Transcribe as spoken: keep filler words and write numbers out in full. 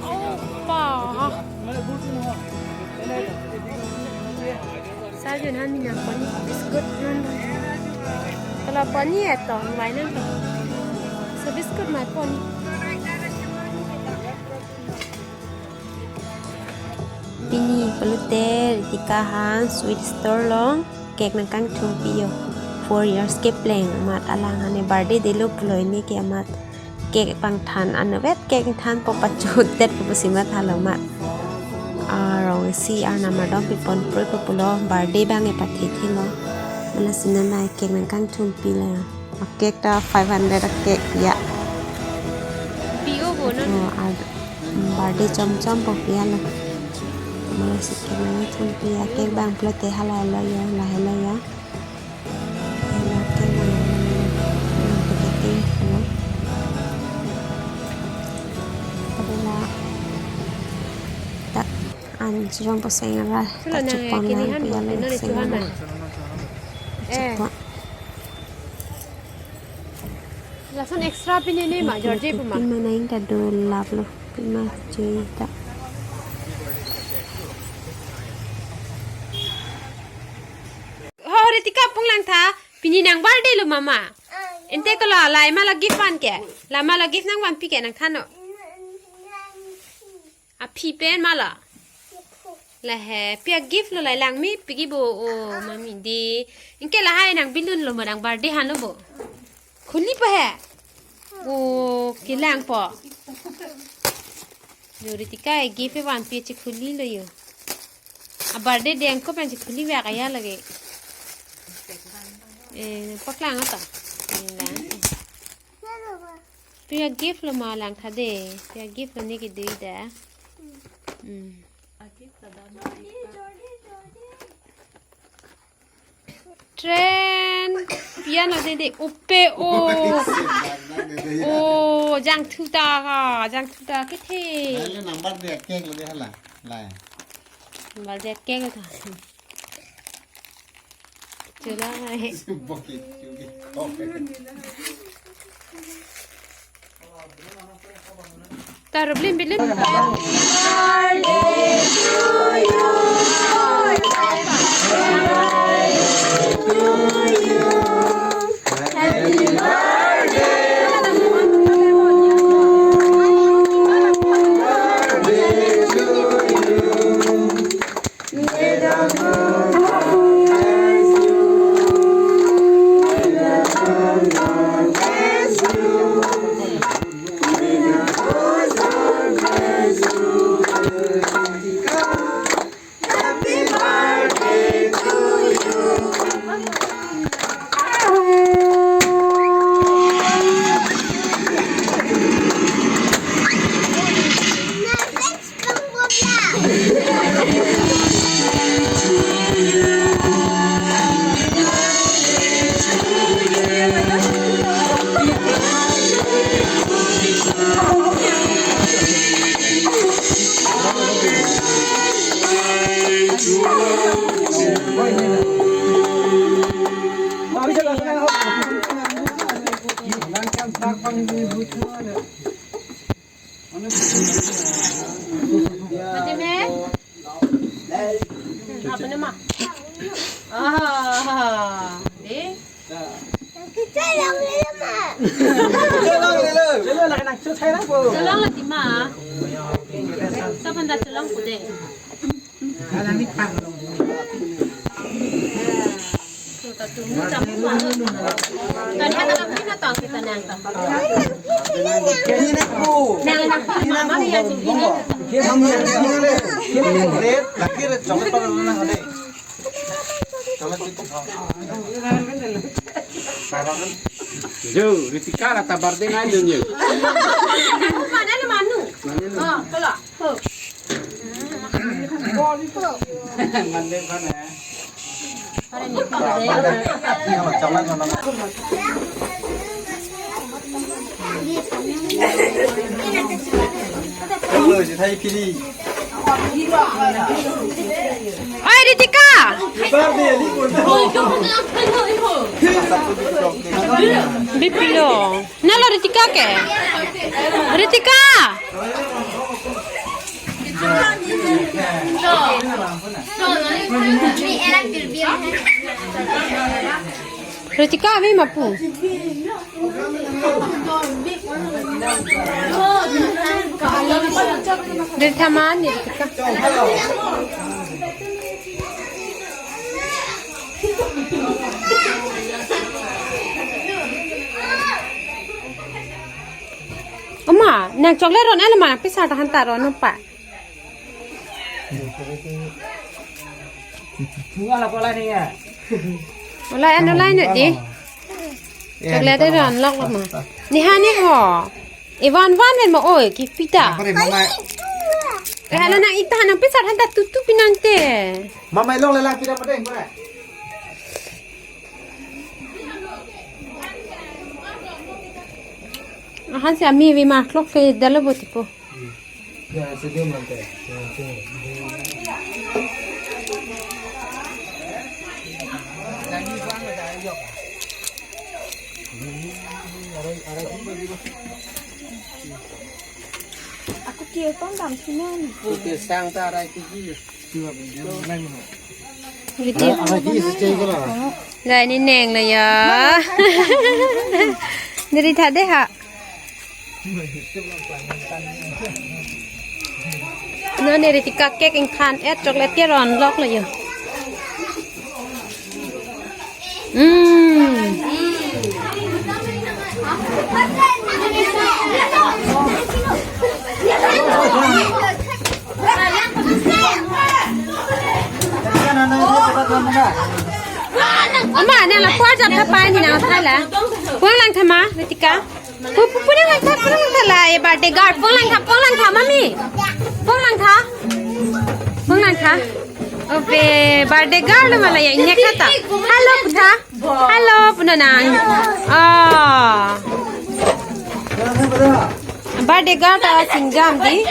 Opa. Sarjun han mena pani biscuit han. Kalau pani ya to, mainan to. So biscuit mai pani. Pini pulote Ritika han sweet store along cake nangkangthumpi yo. Four years kepleng amat alang hane birthday delo pulo, ne ke amat cake pangthan, anvet cake thanpo, pachodet pu pusi mathalo amat. Arong isi arnam ardom piponpre pu pulo, birthday abang e pathethelo. Mala sinanai cake nangkangthumpi lo. A cake ta five hundred a cake ya. Pi-o bo non. Oh, ad-, birthday chomchompo pi-alo. Mala si cake nangkangthumpi ya, cake abang pulote hala lo yo, lahelo yo. Hala cake abang, abang pulote cake lo. Hala ta an jirong poseng ra. Sulo ta nang chupon kini la han pi-alo bote non seng ichuhan ra. Na. Eh. Chupon. Lason extra pini ne ma, George pu ma. Pima nang ta do lap lo. Pima chui ta. Ho, Ritika pung langtha. Pini nang birthday lo mama. Ante ko la, la ema la gift van ke. La ma la gift nangvanpi ke nangthannon. Aphi pen ma la. Lahei, pi a gift lo, la lang mi pigi bo, o mami di. Anke lahai nang balloon lo ma, nang birthday han lo bo. Khuli pa he. O, kelangpo. Yo Ritika e gift vanpi chekhuli lo yo. A birthday deng ko pen chekhuli vek aya lagi. Eh, paklang ata. Eh, lang. Pi a gift lo ma langtha de. Pi a gift lo ne ke dui da. Hmm. Tren. Piano de de. Upe o. O, jangthu ta ka. Jangthu ta kethe. Lalu number dia cake lo dia hala. Lai. Number dia cake lo ta. Chulang ai. Bokit, chugi, kopi. Tarup lim bilim. Mati me? Hmm, apa nama? Ah, eh? Cholong lagi ma. Sapan dah cholong kude. Jo, Ritika la ta birthday nai dun jo. Mana lu manu? Oh, kalau. Mande mana? Hello, si thai phiri. Oi, Ritika! B P lo. Nalo Ritika ke? Ritika! Ritika ave ma pu. Dei thaman ni Ritika. Oma, nang chocolate ron elo ma, pisa tahan ta ron pa. Wala ko la ni ya. Wala ano la ni di. Chocolate ron lok lok ma. Ni ha ni ho. Ivan van ven ma oi ki pita. Pare mama. Eh, hala nang ita nang pisa tahan ta tutu pinante. Mama ilong lelang pita padeng pare. Ahan si ami ave ma klok ke dalo boti po. Aku kira tong dam sinan. Oke, sang ta arai kiji. Lai ni neng la ya. Diri tha de ha. Non ni Ritika cake ingkhan et chocolate ke ron lok lo yo. Hmm. Ama, nang la puar jam tha pai ni nang tha la. Puang lang tha ma, Ritika. Pu, pu, pulang lang tha, pulang lang tha la, e birthday girl, pulang lang tha, pulang lang tha, mami. Pulang lang tha. Pulang lang tha. Ope, birthday girl lo ma la ya, inek tha ta. Hello, pu tha. Hello, pu na nang. Oh. Birthday girl ta singjam di.